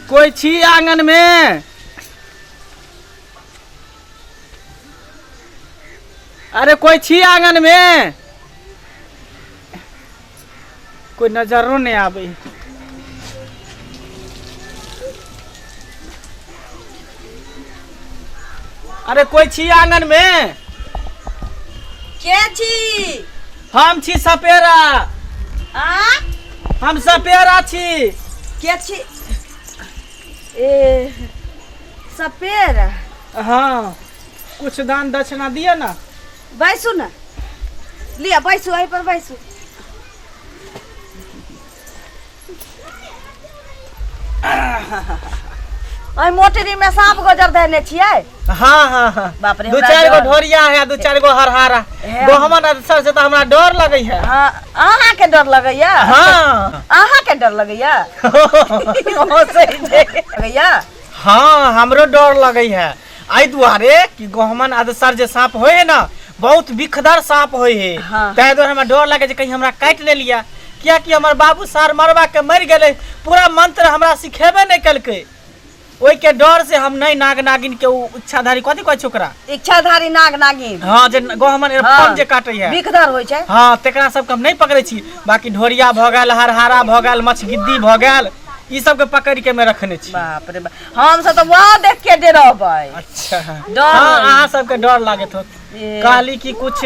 कोई छी आंगन में? अरे कोई छी आंगन में? कोई नजरो नहीं आवे। अरे कोई छी आंगन में? के छी? हम छी सपेरा। आ? हम सपेरा छी। के छी? ए सपेरा? हाँ, कुछ दान दक्षिणा दिया ना। बैसू ना, लिअ बैसू, एहि पर बैसू। एहि मोटरी में साँप गोजर धरने छियै? हाँ हाँ हाँ। बाप रे, दू हमरा चार गो डर। ढोरिया है, दू चार गो हरहारा। हे। गहमन अदसर से तो हमरा डर लगे है। हाँ, अहाँके डर लगैया? हाँ। अहाँके डर लगैया? हँसै छै। लगैया? हाँ, हमरो डर लगे है एहि दुआरे कि गहमन अदसर जे सांप होय है ना, बहुत विखदर सांप होय है। ताहि दुआरे हमरा डर लगे जे कहीं हमरा काटि नहि लिया, कियाकि हमर बाबू सार मरबा के मरि गेलै, पूरा मंत्र हमरा सिखेबे नहि केलकै। ओहिके डर से हम नहि नाग नागिन के उ इच्छाधारी कथी कहै छै ओकरा? इच्छाधारी नाग नागिन। हाँ, जे गहमन एरफन जे काटै है, विखधर होइ छै। हाँ, तेकरा सबके हम नहि पकड़ै छी। बाकी ढोरिया भऽ गेल, हरहारा भऽ गेल, मछगिद्दी भऽ गेल, ई सबके पकड़ि के मे रखने छी। बाप रे बाप, हम सब तऽ वहाँ देख के डरबै। अच्छा। डर हाँ, होइ। अहाँ सबके डर लागैत होत। ए। कहली कि कुछ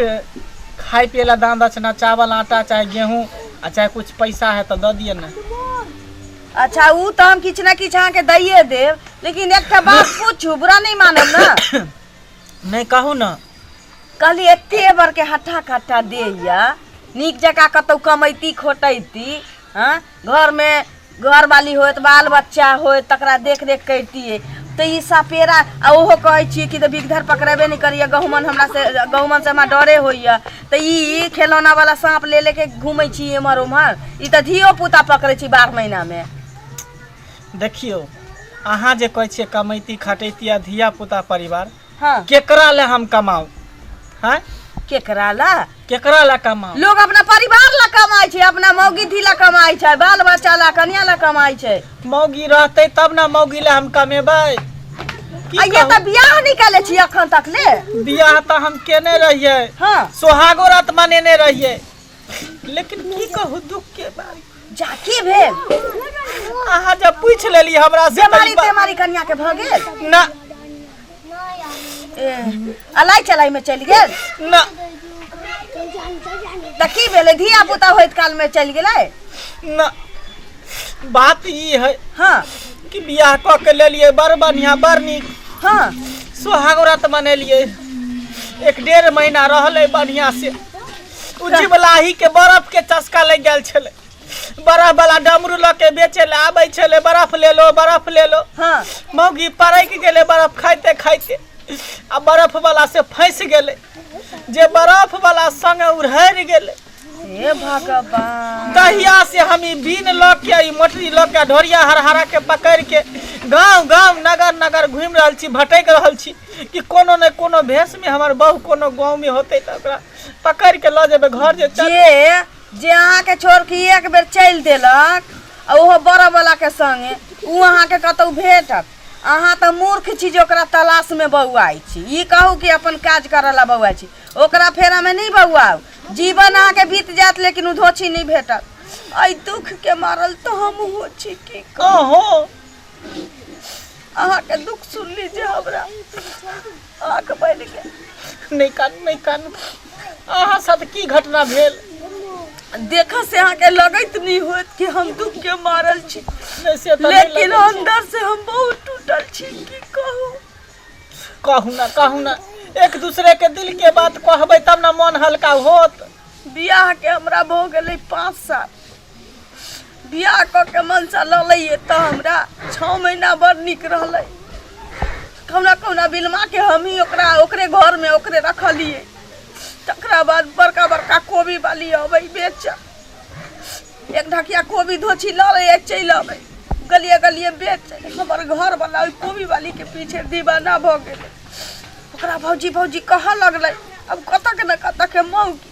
खाय पिए ला दान दक्षिणा, चावल आटा चाहे गेहूं आ चाहे कुछ पैसा है तऽ दऽ दिअ ने। अच्छा, उ तऽ हम किछु ने किछु अहाँके दैये देब, लेकिन एकटा बात पूछू, बुरा नहि मानब ने? नहि, कहू ने। कहली एते बड़के हट्ठा कट्ठा देह यऽ, नीक जकाँ कतहु कमैती खोटैती, हँ, घरमे घरवाली होइत, बाल बच्चा होइत, तकरा देख रेख करितियै, तऽ ई सपेरा आ ओहो कहै छियै कि तऽ बिगधर पकड़ेबे नहि करैए, गहुमन हमरा से गहुमन से हमरा डरे होइए, तऽ ई खेलौना वाला साँप ले लेके घूमै छी एम्हर ओम्हर? ई तऽ धियो पुता पकड़ै छी 12 महीनामे। देखियौ, अहाँ जे कहै छियै कमैती खटैती आ धिया पुता परिवार, केकरा ले हम कमाउ? हैं? केकरा ला? केकरा ला कमाउ? लोग अपना परिवार ला कमाइ छै, अपना मौगी धी ला कमाइ छै, बाल बच्चा ला, कन्या ला कमाइ छै। मौगी रहतै तब ना मौगी ला हम कमेबै। की आ ये कहू? तऽ बियाह नहि केले छी अखन तक ले? बियाह तऽ हम केने रहियै, सोहागो रात मनेने रहियै, लेकिन की कहू दुख के बात। जा, की भेल? अहाँ जब पूछि लेली हमरा से तऽ ई बेमारी बात- तेमारी कन्या के भऽ गेल? ना। ए, अलाई चलाई में चलि गेल? ना। तऽ की भेलै, धिया पुता होइत काल में चलि गेलै? ना, बात ई है कि बियाह कऽ के लेलियै बड़ बढ़िया, बड़ नीक, सोहाग व्रत मनेलियै, 1-1.5 महीना रहलै बढ़िया से। उ जिबलाही के बर्फ के चस्का लागि गेल छलै, बर्फ वाला डमरू लऽ के बेचे लए आबै छलै, बर्फ ले लो, बर्फ ले लो। मौगी परकि गेलै बर्फ खाइते खाइते आ बर्फ वाला से फँसि गेलै, जे बर्फ वाला संगे उड़हरि गेलै। हे भगवान। तहिया से हम ई बीन लऽ के, ई मोटरी लऽ के, ढोरिया हरहरा के पकड़ि के गाँव गाँव नगर नगर घुमि रहल छी, भटकि रहल छी कि कोनो ने कोनो भेष में हमर बहू कोनो गाँव में होतै तऽ ओकरा पकड़ि के लऽ जेबै घर जे चल। जे जे अहाँके छोड़ के एक बेर चलि देलक आ ओहो बरफ वाला के संगे, उ अहाँके कतौ भेटत? अहाँ तऽ मूर्ख छी जे ओकरा तलाश में बौआइ छी। ई कहू कि अपन काज करऽ ला बौआइ छी। ओकरा फेरा में नहि बौआउ, जीवन अहाँके बीत जायत लेकिन उ धोछी नहि भेटत। एहि दुख के मारल तऽ हमहूँ छी, की कहू। अहो। अहाँके दुख सुनली जे हमरा आँख बनि गेल। नहि कानू, नहि कानू। अहाँ साथ की घटना भेल? देखऽ से अहाँके लगैत नहि होयत कि हम दुख के मारल छी, नहि, से तऽ नहि लेकिन लगै छै। अंदर से हम बहुत टूटल छी, की कहू। कहू ना, कहू ना, एक दूसरे के दिल के बात कहबै तब ना मन हल्का होत। बियाह के हमरा भऽ गेलै 5 साल। बियाह कऽ के मनसा लऽ तऽ हमरा 6 महीना बड़ नीक रहलै। कहुना कहुना बिलमा के हमही ओकरा ओकरे घरमे ओकरे रखलियै। तकरा बाद बड़का बड़का कोबी वाली अबै बेचऽ, एक ढकिया कोबी धोछी लऽ लै, चलि अबै, गलिए गलिए बेच। हमर घरवला ओहि कोबी वालीके पीछे दीवाना भऽ गेलै, ओकरा भौजी भौजी कहऽ लगलै। अब कतऽ के ने कतऽ के मौगी।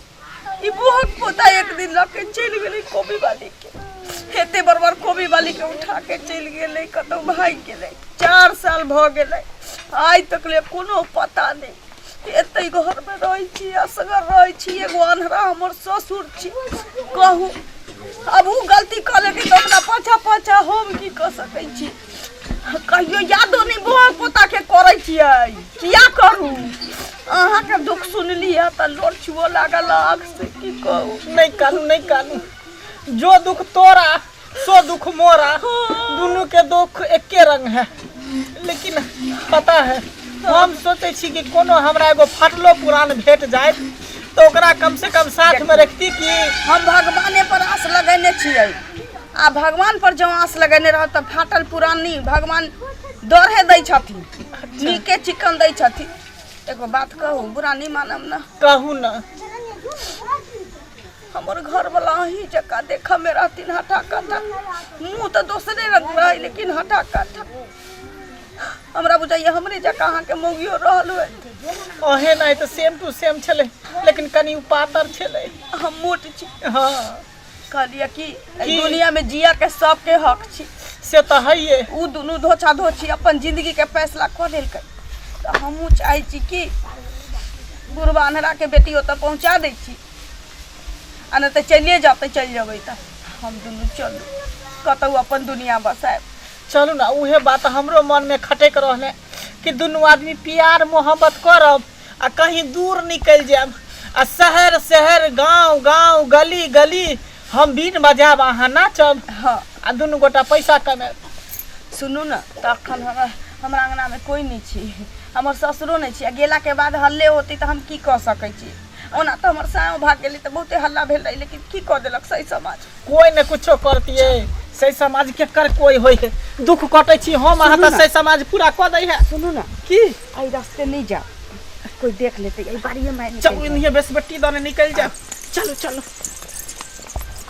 ई बुहक पोता एक दिन लऽ के चलि गेलै कोबी वाली के एते बड़ बड़ कोबी वाली के उठा के चलि गेलै कतहु भागि गेलै 4 साल भऽ गेलै, आइ तक ले कोनो पता नहि। एते घरमे रहै छी, असगर रहै छी। एगो अन्हरा हमर ससुर छी। कहू, आब ओ गलती कऽ लेलकै तऽ ओकरा पाछा पाछा हम की कऽ सकै छी? कहियो यादो नहि बौआ पोताके करै छियै। किया करू? अहाँके दुख सुनलियै तऽ लोर छुअ लागल आँख से, की कहू। नहि कानू, नहि कानू। जो दुख तोरा सो दुख मोरा, दुनू के दुख एके रंग है। लेकिन पता है, हम सोचै छी कि कोनो हमरा एगो फाटलो पुरान भेट जाए तऽ ओकरा कम से कम साथ में रखती कि हम भगवाने पर आस लगेने छियै आ भगवान पर जँ आस लगेने रहब तऽ फाटल पुरान नहि, भगवान दौड़े दै छथिन, नीके चिकन दै छथिन। एगो बात कहू, बुरा नहि मानब ने? कहू ने। हमर घरवला अहीं जकाँ देखऽमे रहथिन, हटा काटा। मुँह तऽ दोसरे रंग रहै, लेकिन हटा काटा। हमरा बुझाइए हमरे जकाँ अहाँके मौगियो रहल होय। ओहे नहि तऽ सेम टू सेम छलै, लेकिन कनि उ पातर छलै। हम मोट छी। हँ। कहलियै कि एहि की? दुनियामे जियके सबके हक छी। से तऽ हइए। उ दुनू धोछा धोछी अपन जिंदगीके फैसला कऽ लेलकै, तऽ हमहूँ चाहै छी कि बुढ़बा अन्हराके बेटी ओतऽ पहुँचा दै छी आ नहि तऽ चलिए जेतै। चलि जेबै तऽ हम दुनू चलू, कतहु अपन दुनिया बसायब। चलू ने, उहे बात हमरो मनमे खटक रहलै कि दुनू आदमी प्यार मोहब्बत करब आ कहीं दूर निकलि जायब आ शहर शहर, गाँव गाँव, गली गली हम बीन बजायब, अहाँ नाचब। आ दुनू गोटा पैसा कमायब। सुनू ने, तखन हमरा हमरा अङ्गनामे कोइ नहि छी, हमर ससुरो नहि छी आ गेलाके बाद हल्ले होतै तऽ हम की कऽ सकै छी? ओना तऽ हमर साँव भाग गेलै तऽ बहुते हल्ला भेल रहै, लेकिन की कऽ देलक सही समाज? कोइ ने कुछो करतियै। सही समाज केकर कोइ होइ है? दुख कटै छी हम अहाँ तऽ सही समाज पूरा कऽ दै है। सुनू ने। की? एहि रास्ते नहि जाउ, कोइ देख लेतै। एहि बारिए मारि चलू, इन्हिए बेसबट्टी दने निकलि जायब। चलू, चलू।